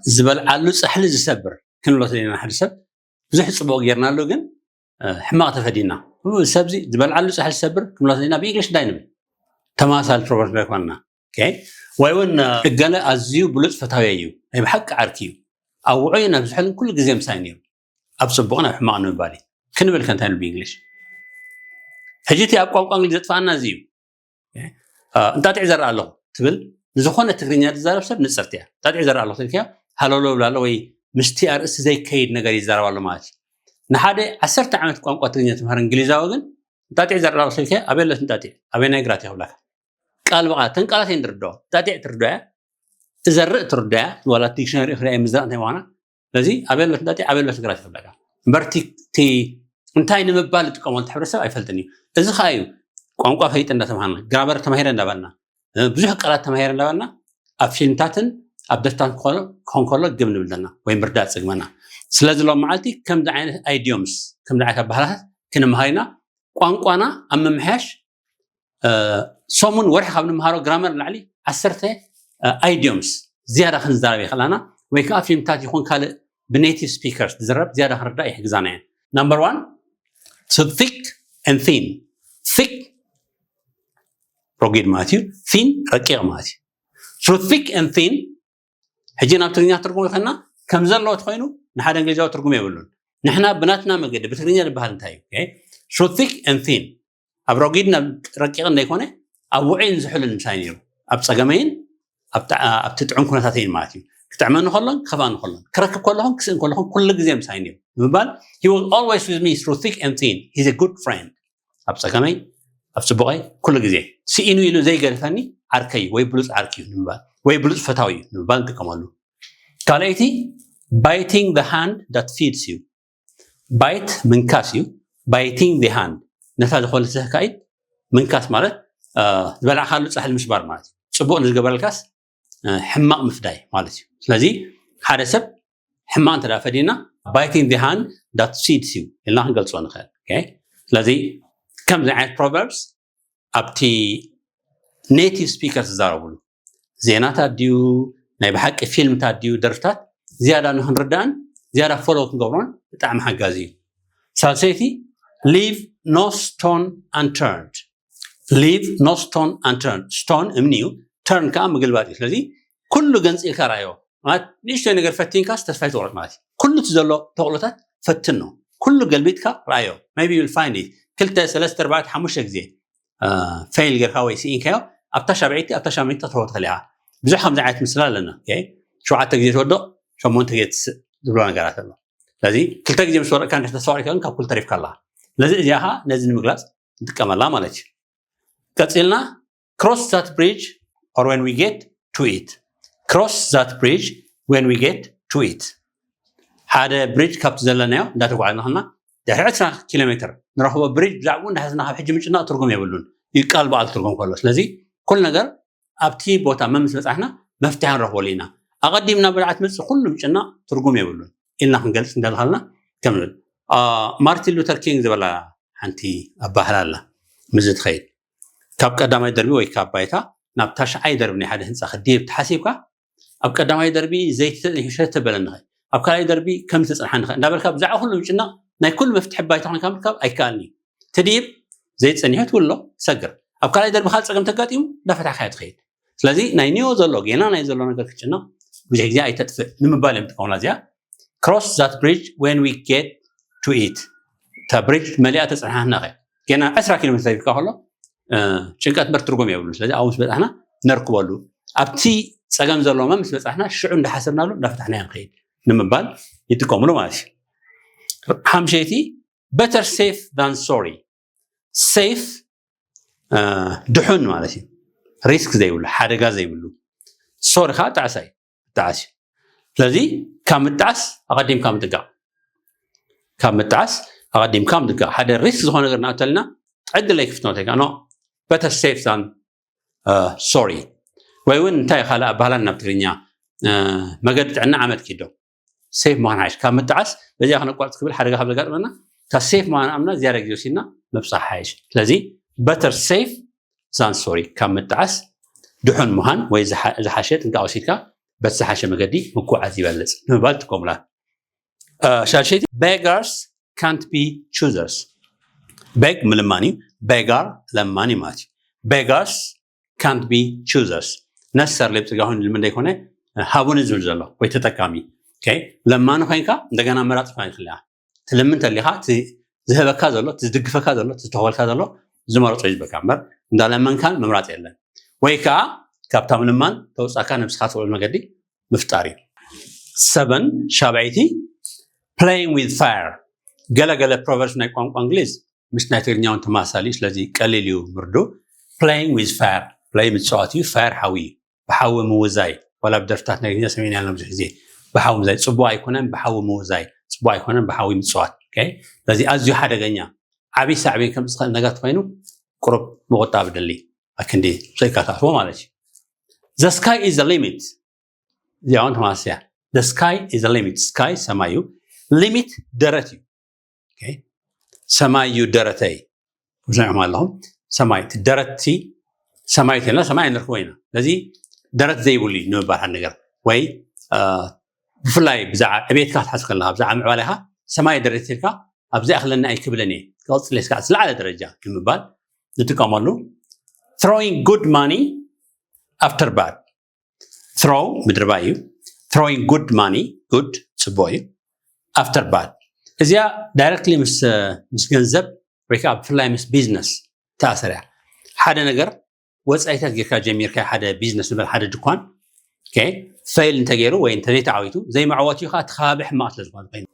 ዝበልዓሉ ፃሕሊ ዝሰብር ክንብሎ ተለና ሓደ ሰብ ብዙሕ ፅቡቕ ጌርናሉ ግን ሕማቕ ተፈዲና ሰብዚ ዝበልዓሉ ፃሕሊ ዝሰብር ክንብሎ ተለና ብእንግሊሽ እንታይ ንብል? ተማሳል ፕሮቨርብ ኣይኮንና። ወይ እውን እገለ ኣዝዩ ብሉፅ ፈታዊ እዩ፣ ናይ ብሓቂ ዓርኪ እዩ፣ ኣብ ውዑይ ናብ ዝሕልን ኩሉ ግዜ ምሳይ ነይሩ፣ ኣብ ፅቡቕ ናብ ሕማቕ ንምባል እዩ ክንብል ከንታይ ንብል ብእንግሊሽ። ሕጂ እቲ ኣብ ቋንቋ እንግሊዝ ዘጥፋኣና እዚ እዩ። እንጣጢዕ ዘርእ ኣለኹ ትብል ንዝኾነ ትግርኛ ዝዛረብ ሰብ ንፅርቲ እያ። እንጣጢዕ ዘርእ ኣለኹ ትልክያ ሃለሎ ብላሎ ወይ ምስቲ ኣርእስቲ ዘይከይድ ነገር ይዛረብ ኣሎ ማለት እዩ። ንሓደ ዓሰርተ ዓመት ቋንቋ ትግርኛ ትምህር እንግሊዛዊ ግን እንጣጢዕ ዘርእ ኣለኹ ትልክያ ኣበይ ኣለት እንጣጢዕ ኣበይ ናይ ግራት ይኽብለካ። ቃል ብቃል ተን ቃላት እየን ዝርድኦ። እንጣጢዕ ትርድኦ እያ፣ እዘርእ ትርድኦ እያ። ዋላ ዲክሽነሪ ክሪኣ ምዝራእ እንታይ ምዃና ስለዚ ኣበይ ኣለት እንጣጢዕ ኣበይ ኣለት ግራት ይኽብለካ። እምበር እቲ እንታይ ንምባል ዝጥቀመሉ ሕብረተሰብ ኣይፈልጥን እዩ። እዚ ከዓ እዩ ቋንቋ ፈይጥ እንዳተምሃርና ግራመር ተማሂረ እንዳበልና ብዙሕ ቃላት ተማሂረ እንዳበልና ኣብ ፊልምታትን ኣብ ደፍታን ክኾን ከሎ ግብ ንብል ዘለና ወይ ምርዳእ ፅግመና። ስለዚ ሎም መዓልቲ ከምዚ ዓይነት ኣይዲዮምስ ከምዚ ዓይነት ኣባህላታት ክንምሃር ኢና። ቋንቋና ኣብ ምምሕያሽ ሰሙን ወርሒ ካብ ንምሃሮ ግራመር ላዕሊ ዓሰርተ ኣይዲዮምስ ዝያዳ ክንዛረብ ይኽእላና ወይ ከዓ ፊልምታት ይኹን ካልእ ብኔቲቭ ስፒከርስ ዝዝረብ ዝያዳ ክንርዳእ ይሕግዛና እየን። Number one, to thick and thin. Thick ረጊድ ማለት እዩ፣ ቲን ረቂቕ ማለት እዩ። Through thick and thin ሕጂ ናብ ትግርኛ ትርጉም ይኸና ከም ዘለዎ ተኮይኑ ንሓደ እንግሊዛዊ ትርጉም የብሉን። ንሕና ብናትና መገዲ ብትግርኛ ዝበሃል እንታይ እዩ? Through thick and thin ኣብ ረጊድ ናብ ረቂቕ እንዳይኮነ ኣብ ውዑይን ዝሕልን ምሳይ ነይሩ። ኣብ ፀገመይን ኣብቲ ጥዑም ኩነታተይን ማለት እዩ። ክጥዕመኒ ከሎን ክኸፍኣኒ ከሎን ክረክብ ከለኹን ክስእን ከለኹን ኩሉ ግዜ ምሳይ ነይሩ ብምባል he was always with me through thick and thin, he's a good friend. ኣብ ፀገመይ ኣብ ፅቡቀይ ኩሉ ግዜ ስኢኑ ኢሉ ዘይገድፈኒ ዓርከይ ወይ ብሉፅ ዓርኪ እዩ ንምባል ወይ ብሉፅ ፈታዊ እዩ ንምባል ንጥቀመሉ። ካልኣይቲ biting the hand that feeds you። ባይት ምንካስ እዩ። Biting the hand ነታ ዝኾለሰካ ኢድ ምንካስ ማለት ዝበላዕካሉ ፃሕሊ ምስባር ማለት እዩ። ፅቡቅ ንዝገበረልካስ ሕማቅ ምፍዳይ ማለት እዩ። ስለዚ ሓደ ሰብ ሕማቅ እንተ ፈዲና biting the hand that feeds you ኢልና ክንገልፆ ንኽእል። ስለዚ ከምዚ ዓይነት ፕሮቨርብስ ኣብቲ ኔቲቭ ስፒከር ዝዛረብሉ ዜናታት ድዩ ናይ ብሓቂ ፊልምታት ድዩ ደርፍታት ዝያዳ ንክንርዳእን ዝያዳ ፎሎ ክንገብሮን ብጣዕሚ ሓጋዚ እዩ። ሳልሰይቲ leave no stone unturned። Leave no stone unturned። ስቶን እምኒ እዩ፣ ተርን ከዓ ምግልባጥ እዩ። ስለዚ ኩሉ ገንፂልካ ርኣዮ ማለት ንእሽተይ ነገር ፈቲንካስ ተስፋ ይትቆረጥ ማለት እዩ። ኩሉ እቲ ዘሎ ተኽእሎታት ፈትን ነው። ኩሉ ገልቢጥካ ርኣዮ። Maybe you'll find it። ክልተ ሰለስተ ኣርባዕተ ሓሙሽተ ግዜ ፌል ጌርካ ወይ ስኢንካዮ ኣብታ ሻብዒቲ ኣብታ ሻምናይቲ ክትረክቦ ትኽእል ኢኻ። ብዙሕ ከምዚ ዓይነት ምስላ ኣለና። ሸውዓተ ግዜ ትወድቕ ሸሞንተ ግዜ ትስእ ዝብሎ ነገራት ኣሎ። ስለዚ ክልተ ግዜ ምስ ወረድካ እንድሕር ተስፋ ቆሪጥካ ግን ካብ ኩሉ ተሪፍካ ኣለኻ። ስለዚ እዚኣ ኸዓ ነዚ ንምግላፅ ንጥቀመላ ማለት እዩ። ቀፂልና cross that bridge or when we get to it። Cross that bridge when we get to it። ሓደ ብሪጅ ካብቲ ዘለናዮ እንዳተጓዓዝና ከለና ድሕሪ ዕስራ ኪሎ ሜትር ንረኽቦ ብሪጅ ብዛዕባኡ እንዳሓዝና ካብ ሕጂ ምጭናቕ ትርጉም የብሉን እዩ ቃል ብቓል ትርጉም ከሎ። ስለዚ ኩሉ ነገር ኣብቲ ቦታ መምስ በፃሕና መፍትሒ ንረኽበሉ ኢና። ኣቐዲምና ብልዓ ትመፅእ ኩሉ ምጭናቕ ትርጉም የብሉን ኢልና ክንገልፅ እንዳልካልና ከምብል ማርቲን ሉተር ኪንግ ዝበላ ሓንቲ ኣባህላ ኣላ። ምዝ ትኸይድ ካብ ቀዳማይ ደርቢ ወይ ካብ ባይታ ናብ ታሽዓይ ደርቢ ናይ ሓደ ህንፃ ክድይብ ተሓሲብካ ኣብ ቀዳማይ ደርቢ ዘይቲ ተፀኒሑ ሸተ በለ ንኸ ኣብ ካልኣይ ደርቢ ከም ዝተፀንሓ ንኸ እንዳበልካ ብዛዕባ ኩሉ ምጭናቕ ናይ ኩሉ መፍትሒ ባይታ ኮይንካ ምርካብ ኣይከኣልን እዩ። ትድይብ ዘይፀኒሑ ትውሎ ትሰግር ኣብ ካልኣይ ደርቢ ካልእ ፀገም ተጋጢሙ እንዳፈታሕካዮ ትኸይድ። ስለዚ ናይ ኒዮ ዘሎ ጌና ናይ ዘሎ ነገር ክጭነቕ ብዙሕ ግዜ ኣይተጥፍእ ንምባል እዮም ጥቀሙላ እዚኣ። Cross that bridge when we get to it። እታ ብሪጅ መሊኣ ተፅንሓና ኸ ጌና ዕስራ ኪሎ ሜትር ተሪፍካ ከሎ ጭንቀት በር ትርጉም የብሉ። ስለዚ ኣብኡ ምስ በፃሕና ነርክበሉ ኣብቲ ፀገም ዘለዎማ ምስ በፃሕና ሽዑ እንዳሓሰብናሉ እንዳፈታሕናዮ ንኸይድ ንምባል ይጥቀሙሉ ማለት እዩ። ሓምሸይቲ better safe than sorry። ሴፍ ድሑን ማለት እዩ። ሪስክ ዘይብሉ ሓደጋ ዘይብሉ። ሶሪ ከዓ ጣዕሳ እዩ። ጣዕስ እዩ። ስለዚ ካብ ምጣዕስ ኣቐዲምካ ምጥንቃቕ ካብ ምጣዕስ ኣቐዲምካ ምጥንቃቕ ሓደ ሪስክ ዝኾነ ነገር ናእተልና ዕድል ኣይክፍትኖ ተይካ no better safe than sorry። ወይ እውን እንታይ ካልእ ኣባህላን ናብ ትግርኛ መገዲ ጥዕና ዓመት ኪዶ ሴፍ ምዃን ሓይሽ ካብ ምጣዓስ በዚኣ ክነቋርፅ ክብል ሓደጋ ካብ ዘጋጥመና እታ ሴፍ ምዃን ኣምና ዝያዳ ግዜ ወሲድና ምብፃሕ ሓይሽ። ስለዚ better safe than sorry ካብ ምጣዓስ ድሑን ምዃን ወይ ዝሓሸ ጥንቃ ወሲድካ በቲ ዝሓሸ መገዲ ምጉዓዝ ይበልፅ ንምባል ትጥቀሙላ። ሻልሸይቲ beggars can't be choosers። Beg ምልማን እዩ። Beggar ለማኒ ማለት እዩ። Beggars can't be choosers። Necessarily ብፅጋ ኮይኑ ልምድ ዘይኮነ ሃቡኒ ዝብል ዘሎ ወይ ተጠቃሚ ለማኒ ኮይንካ እንደገና መራፂ ኮይን ክልያ ትልምን ተሊኻ ዝህበካ ዘሎ ዝድግፈካ ዘሎ ዝተኸልካ ዘሎ ዝመረፆ ይዝበካ እምበር እንዳለመንካን ምምራፅ የለን። ወይ ከዓ ካብታ ምልማን ተውፃካ ነብስካ ትውዕል መገዲ ምፍጣር እዩ። ሰበን ሻብዐይቲ playing with fire። ገለገለ proverbs ናይ ቋንቋ እንግሊዝ ምስ ናይ ትግርኛውን ተማሳሊ ስለዚ ቀሊል እዩ ምርዱ። Playing with fire play ምፅዋት እዩ። Fire ሓዊ እዩ። ብሓዊ ምውዛይ ዋላ ብደርፍታት ናይ ግዜ ሰሜን ያልና ብዙሕ ግዜ ብሓዊ ምዛይ ፅቡቅ ኣይኮነን። ብሓዊ ምውዛይ ፅቡቅ ኣይኮነን። ብሓዊ ምፅዋት ስለዚ ኣዝዩ ሓደገኛ ዓብይ ሳዕቤን ከም ዝኽእል ነገር ተኮይኑ ቁሩብ ምቁጣብ ደሊ ኣክንዲ ዘይካታትዎ ማለት እዩ። The sky is the limit። እዚኣ እውን ተማስያ። The sky is the limit። Sky ሰማይ እዩ። Limit ደረት እዩ። ሰማይ እዩ ደረተይ። ብዙሕም ኣለኹም ሰማይ ደረትቲ ሰማይ ተልና ሰማይ ንርክቦ ኢና። ስለዚ ደረት ዘይብሉ እዩ ንምባል ሓደ ነገር ወይ ብፍላይ ብዛዕባ ዕቤትካ ክትሓስብ ከለካ ብዛዕባ ምዕባሌካ ሰማይ ደረት ኢልካ ኣብዚ ኣክለኒ ኣይክብልን እየ ክቐፅል ስካ ዝለዓለ ደረጃ ንምባል ንጥቀመሉ። Throwing good money after bad። Throw ምድርባይ እዩ። Throwing good money good ፅቡቅ እዩ። After bad እዚኣ directly ምስ ምስ ገንዘብ ወይ ከዓ ብፍላይ ምስ ቢዝነስ ተኣሰር እያ። ሓደ ነገር ወፃኢታት ጌርካ ጀሚርካ ሓደ ቢዝነስ ንበል ሓደ ድኳን fail እንተገይሩ ወይ እንተዘይተዓዊቱ ዘይመዕወቲ ከዓ እቲ ከባቢ ሕማቅ ስለዝኮነ ኮይኑ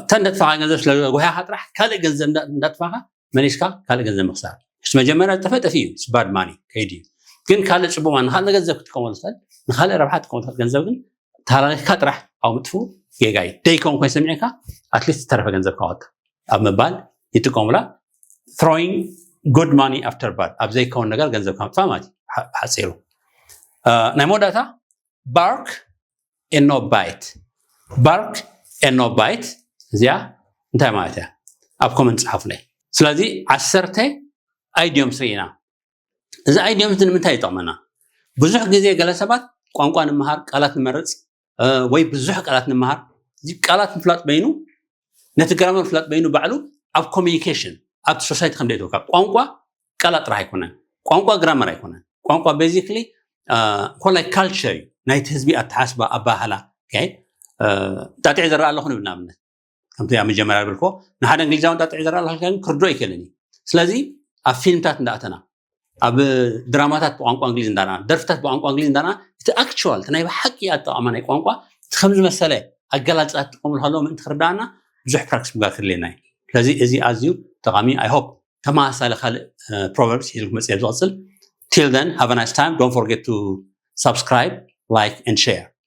እተን እንዳጥፋካ ገንዘብ ስለዝጎሃካ ጥራሕ ካልእ ገንዘብ እንዳጥፋካ መሊስካ ካልእ ገንዘብ ምክሳር። ምስ መጀመርያ ዝጠፈ ጠፊ እዩ። Bad money ከይዲ እዩ። ግን ካልእ ፅቡቅ ንካልእ ገንዘብ ክትጥቀመሉ ትኽእል ንካልእ ረብሓ ትጥቀመሉ ገንዘብ ግን ተሃላሊክካ ጥራሕ ኣብ ምጥፉ ጌጋ እዩ። ደይከውን ኮይኑ ሰሚዕካ ኣትሊስት ዝተረፈ ገንዘብ ካወጣ ኣብ ምባል ይጥቀሙላ። Throwing good money after bad ኣብ ዘይከውን ነገር ገንዘብ ካብ ምጥፋእ ማለት እዩ። ሓፂሩ ናይ መወዳእታ bark and no bite። Bark and no bite እዚኣ እንታይ ማለት እያ? ኣብ ኮመንት ፀሓፉለይ። ስለዚ ዓሰርተ idioms ርኢና። እዚ idioms ንምንታይ ይጠቕመና? ብዙሕ ግዜ ገለ ሰባት ቋንቋ ንምሃር ቃላት ንመርፅ ወይ ብዙሕ ቃላት ንምሃር ቃላት ምፍላጥ በይኑ ነቲ ግራመር ምፍላጥ በይኑ ባዕሉ ኣብ ኮሚኒኬሽን ኣብቲ ሶሳይቲ ከም ደይተወካ ቋንቋ ቃላት ጥራሕ ኣይኮነን። ቋንቋ ግራመር ኣይኮነን። ቋንቋ basically ኮላይ ካልቸር እዩ ናይቲ ህዝቢ ኣተሓስባ ኣባህላ። ጣጢዕ ዝረኣ ኣለኹ ንብል ንኣብነት ከምቲ ኣብ መጀመርያ ዝብልኮ ንሓደ እንግሊዛዊ ጣጢዕ ዝረኣ ኣለካ ግን ክርዶ ኣይክእልን እዩ። ስለዚ ኣብ ፊልምታት እንዳኣተና ኣብ ድራማታት ብቋንቋ እንግሊዝ እንዳና ደርፍታት ብቋንቋ እንግሊዝ እንዳና እቲ ኣክቹዋል ናይ ብሓቂ ኣጠቃማ ናይ ቋንቋ እቲ ከም ዝመሰለ ኣገላልፃ ትጥቀምሉ ከለዎ ምእንቲ ክርዳእና ብዙሕ ፕራክቲስ ምግባር ክድልየና እዩ። ስለዚ እዚ ኣዝዩ ጠቃሚ። I hope ተመሳሳሊ ካልእ ፕሮቨርብስ ሒዙ ክመፅእ ዝቐፅል። Till then have a nice time, don't forget to subscribe, like and share።